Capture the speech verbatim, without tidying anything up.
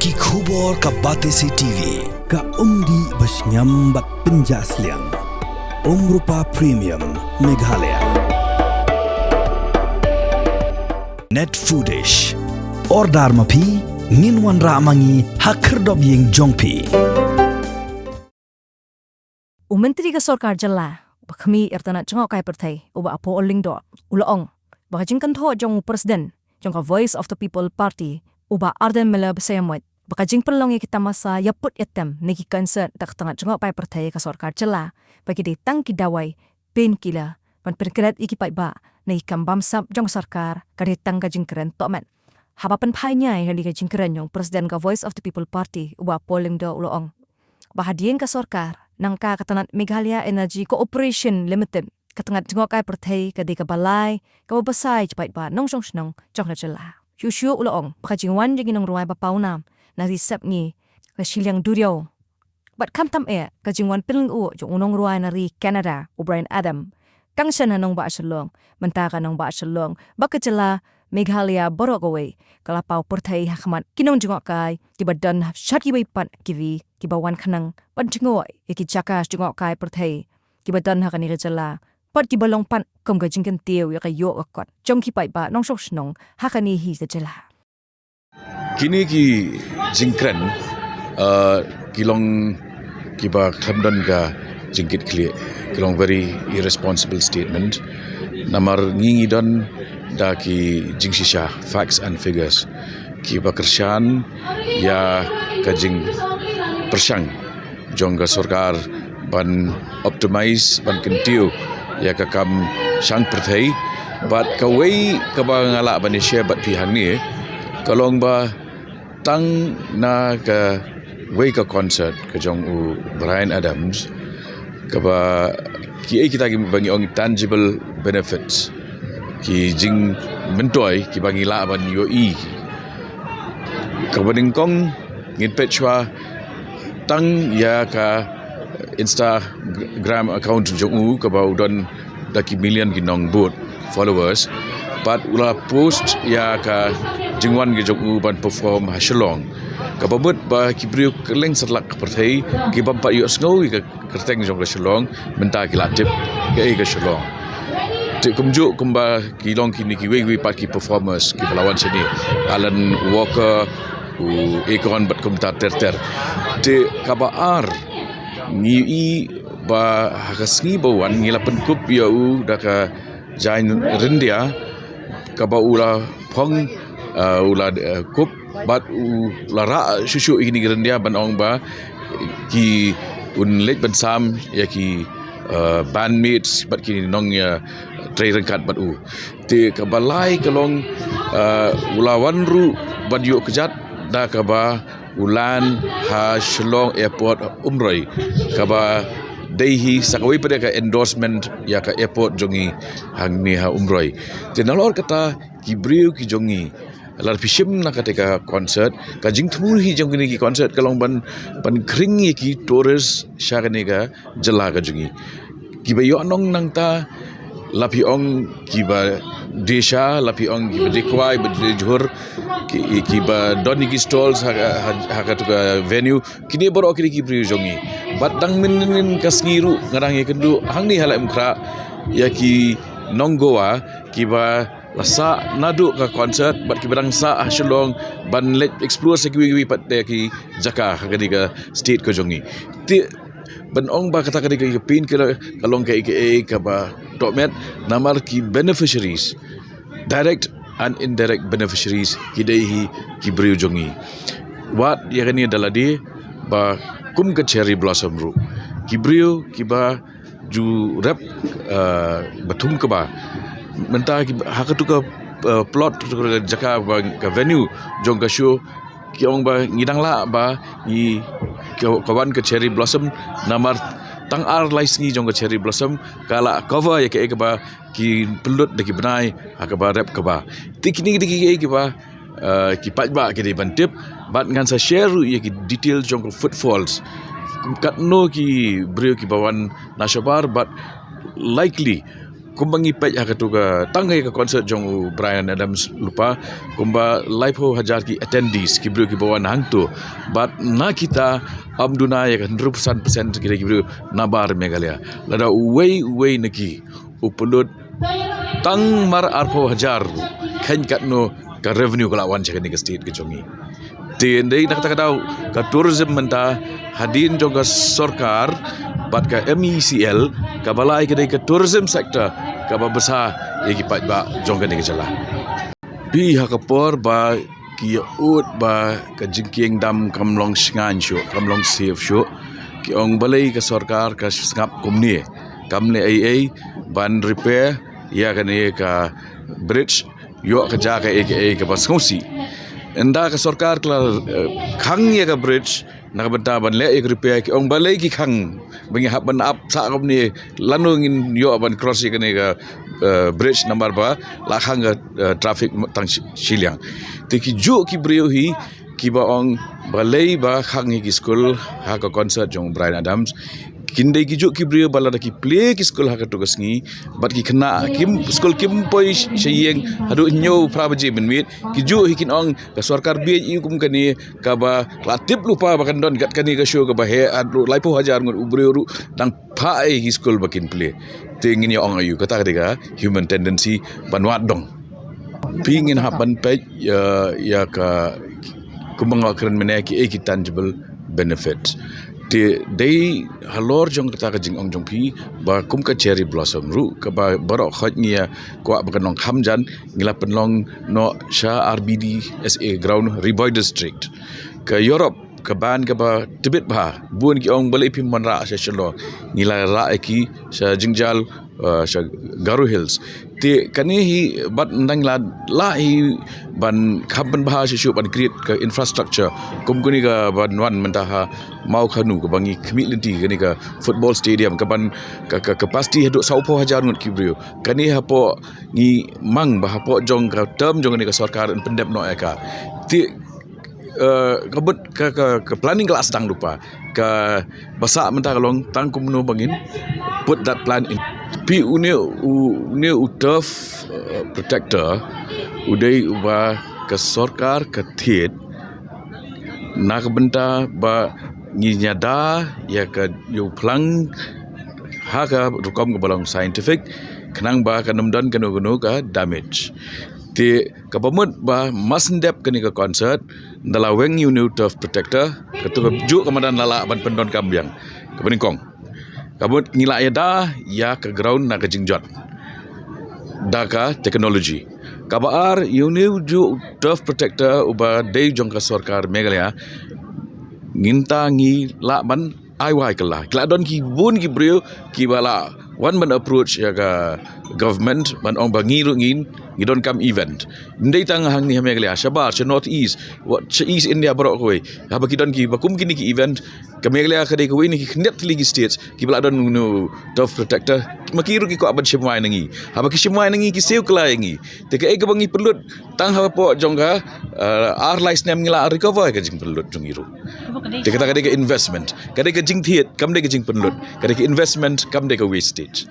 Ki khubor ka Batesi T V. Ka umdih ba shngiam bad pynjah sliang. Umrupa Premium Meghalaya. Net Foodish. Order ma phi, ngin wanrah ma ngi ha khyrdop ïing jong phi. U Myntri ka Sorkar Jylla ba khmih ïa ka tnat jngohkai pyrthei, u Bah Apo Lyngdoh, u la ong ba ka jingkynthoh jong u President jong ka Voice of the People Party, u Bah Ardent Miller Basaiawmoit, ba ka jingpynlong ïa ki tamasa ïaput ïatem ne ki concert da ka tnat jngohkai pyrthei ka Sorkar Jylla ba ki dei tang ki dawai painkiller ban pynklet ïa ki paidbah na ki kam bamsap jong ka sorkar ka dei tang ka jingkren tohmet. Haba pynphai nia ïa kane ka jingkren jong u President ka Voice of the People Party, u Bah Apo Lyngdoh, u la ong ba hadien ka sorkar, nangta ka tnat Meghalaya Energy Corporation Limited, ka tnat jngohkai pyrthei ka dei kaba lai kaba basai jong ki paidbah nongshong shnong jong ka jylla. Shuh shuh u la ong ba ka jingwan jong ki nongrwai ba paw nam na ri Sepngi, na shiliang duriaw, bad khamtam eh ka jingwan pynlyngngoh jong u nongrwai na ri Canada, u Bryan Adams, tang shen ha nongbah Shillong. Mynta ka nongbah Shillong bad ka jylla Meghalaya baroh kawei ka la paw pyrthei ha khmat ki nongjngohkai kiba don ha shad kiwei pat ki ri kiba wan khnang ban jngoh ïa ki jaka jngohkai pyrthei kiba don ha kane ka jylla, bad kiba long pat kum ka jingkyntiew ïa ka ïoh ka kot jong ki paidbah nongshong shnong ha kane hi ka jylla. Kine ki jingkren, uh, ki long kiba khlem don ka jingkitkhlieh, ki long very irresponsible statement. Namar ngi ngi don da ki jingshisha, facts and figures, kiba kyrshan ïa ka jingpyrshang jong ka sorkar ban optimize, ban kyntiew ïa ka kam shang pyrthei. Bad kawei kaba nga lah ban ïa share bad phi hangne, ka long ba tang na kawei ka concert ka jong u Bryan Adams, kaba kiei kita kiba ngi ong tangible benefits, ki jingmyntoi kiba ngi lah ban ïohi. Kaba nyngkong, ngin peit shuwa tang ïa ka Instagram account jong u, kaba u don da ki million ki nongbud followers, bad u la post ïa ka jingwan ka jong u ban perform ha Shillong, kaba mut ba ki briew kylleng satlak ka pyrthei ki bym pat ïohsngew ïa ka kyrteng jong ka Shillong, mynta ki la tip kaei ka Shillong. Te kumjuh kumba ki long kine kiwei kiwei pat ki performers kiba la wan shane, Alan Walker, u Akon bad kumta ter ter. Te kaba ar, ngi ïohi ba ha ka sngi ba wan ngi la pynkup ïa u da ka jaiñ ryndia, kaba u la phong, uh, u la, uh, kup, bad u la rah shuh shuh ïa kine ki ryndia ban ong ba ki un leit ban sam ïa ki, uh, bandmates bad ki nongïatrei ryngkat bad u. Te kaba lai ka long, uh, u la wan ruh ban ïoh kjat da kaba u land ha Shillong Airport Umroi, kaba dei hi sa kawei pat ka endorsement ïa ka airport jong ngi hangne ha Umroi. Te nalor kata, ki briew ki jong ngi, lada phi shim na kata ka concert, ka jingthmu hi jong kine ki concert ka long ban, ban khring ïa ki tourist sha kane ka jylla ka jong ngi. Kiba ïoh nong nangta, la phi ong kiba die sha, la phi ong kiba die kwai, ba die jhur, ki, kiba don ïa ki stalls ha, ha, ha katu ka venue, kine baroh kine ki briew jong ngi. Bad dang mynnin ka sngi ruh nga dang ïakynduh hangne ha Laitumkhrah ïa ki nong Goa kiba la sah naduh ka concert bad kiba dang sah ha Shillong ban leit explore sa kiwei kiwei pat de ki jaka ha kane ka state ka jong ngi. Te ban ong ba kata kane ka painkiller ka long kaei kaei kaba tohmet, namar ki beneficiaries, direct and indirect beneficiaries, ki dei hi ki briew jong ngi. Wat ïa kane da lade ba kum ka cherry blossom ruh, ki briew kiba ju rep, uh, ba thung kaba mynta ki, ha katu ka, uh, plot, katu ka jaka ba ka venue jong ka show, ki ong ba ngi dang lah ba ngi ka, ka wan ka cherry blossom, namar tang ar lai sngi jong ka cherry blossom ka la cover ïa kaei kaba ki pynlut da ki bnai ha kaba rep kaba. Te kine ki dei kiei kiba, uh, ki paidbah ki dei ban tip, bad ngan sa share ruh ïa ki detail jong ka footfalls, katno ki briew kiba wan na shabar, bad likely Kumba ngi peit ha katu ka tang ka concert jong u Bryan Adams lypa, kumba laiphew hajar ki attendees, ki briew kiba wan hangtu. Bad na kita ym duna ïa ka hynriew percent kita ki briew nabar Meghalaya. Lada uwei uwei na ki u pynlut tang mar arphew hajar, kheiñ katno ka revenue ka la wan sha kane ka state ka jong ngi. Te dei na kata ka daw ka tourism mynta hadien jong ka sorkar bad ka M E C L, kaba lai ka dei ka tourism sector kaba bsa ïa ki paidbah jong kane ka jylla. Phi, ha ka por ba ki ïa ud ba ka jingkieng dam kam long shngaiñ shuh, kam long safe shuh, ki ong balei ka sorkar ka sngap kumne, kam leh ei ei ban repair ïa kane ka bridge, ïoh ka jaka ei ka ei kaba sngewsih. Ynda ka sorkar ka la, eh, khang ïa ka bridge na ka bynta ban leh ïa ka repair, ki ong balei ki khang, ba ngi hap ban ap sah kumne, lano ngin ïoh ban cross ïa kane ka, eh, bridge namar ba la khang ka, eh, traffic tang shi-, shiliang. Te ki juh ki briew hi kiba ong balei ba khang ïa ki skul ha ka concert jong Bryan Adams. Kin dei ki juh ki briew ba lada ki plie ki skul ha katu ka sngi bad ki khynnah kim, skul kim poi sh-, sha ïing haduh hynñiew phra baje mynmiet, ki juh hi kin ong ka sorkar bieit ïa u kum kane, kaba la tip lypa ba kan don kat kane ka show kaba heh, haduh laiphew hajar ngut u briew ruh dang phah ïa ki skul ba kin plie. Te ngin ïa ong aïu, kata ka dei ka human tendency ban wad dong. Phi, ngin hap ban peit ïa, ïa ka, kumba nga kren mynne, ki ei ki tangible benefit. Te dei halor jong kata ka jingong jong phi ba kum ka cherry blossom ruh kaba baroh khoit ngi ïa kwah ba kan long kham jan, ngi la pynlong noh sha R B D S A ground, Ri Bhoi District. Ka Europe ka band kaba tbit bha, bun ki ong balei phim wanrah sha Shillong, ngi la rah ïa ki sha jingjal, eh, sha Garo Hills. Te kane hi bad nang la, la hi ban kham pynbha shuh shuh ban create ka infrastructure kum kane kaban wan mynta ha Mawkhanu kaba ngi khmih lynti, kane ka football stadium kaban ka, ka capacity haduh sawphew hajar ngut ki briew. Kane hapoh ngi mang ba hapoh jong ka term jong kane ka sorkar yn pyndep noh ïa ka. Te, eh, ka bud ka, ka, ka planning ka la sdang lypa. Kaba sah mynta ka long tang kumno ba ngin put that plan in. Phi, une u, une u turf, eh, protector u dei uba ka sorkar ka thied na ka bynta ba ngin ïada ïa ka, ïa u phlang ha ka rukom kaba long scientific, khnang ba kan ym don kano kano ka damage. Te kaba mut ba madan dep kane ka concert, ynda la weng ïa une u turf protector, kato ka juh ka madan la lah ban pyndonkam biang. Kaba nyngkong. Kaba mut ngi la ïada ïa ka ground na ka jingjot da ka technology. Kaba ar, ïa une u juh u turf protector uba dei jong ka sorkar Meghalaya, ngin ta ngi lah ban ai wai kylla. Ki la don ki bun ki briew kiba la wan ban approach ïa ka government ban ong ba ngi ruh ngin, ngi donkam event. Ym dei tang hangne ha Meghalaya, shabar sha North East, wat sha East India baroh kawei. Haba ki don kiba kum kine ki event, ka Meghalaya ka dei kawei na ki khyndiat tylli ki states kiba la don une u turf protector. Ma ki ruh ki kwah ban shim wai na ngi. Haba ki shim wai na ngi, ki siew kylla ïa ngi. Te kaei kaba ngi pynlut tang hapoh jong ka, eh, ar lai snem, ngi la recover ka jingpynlut jong ngi ruh. Te kata ka dei ka investment, ka dei ka jingthied, kam dei ka jingpynlut, ka dei ka investment, kam dei ka wastage.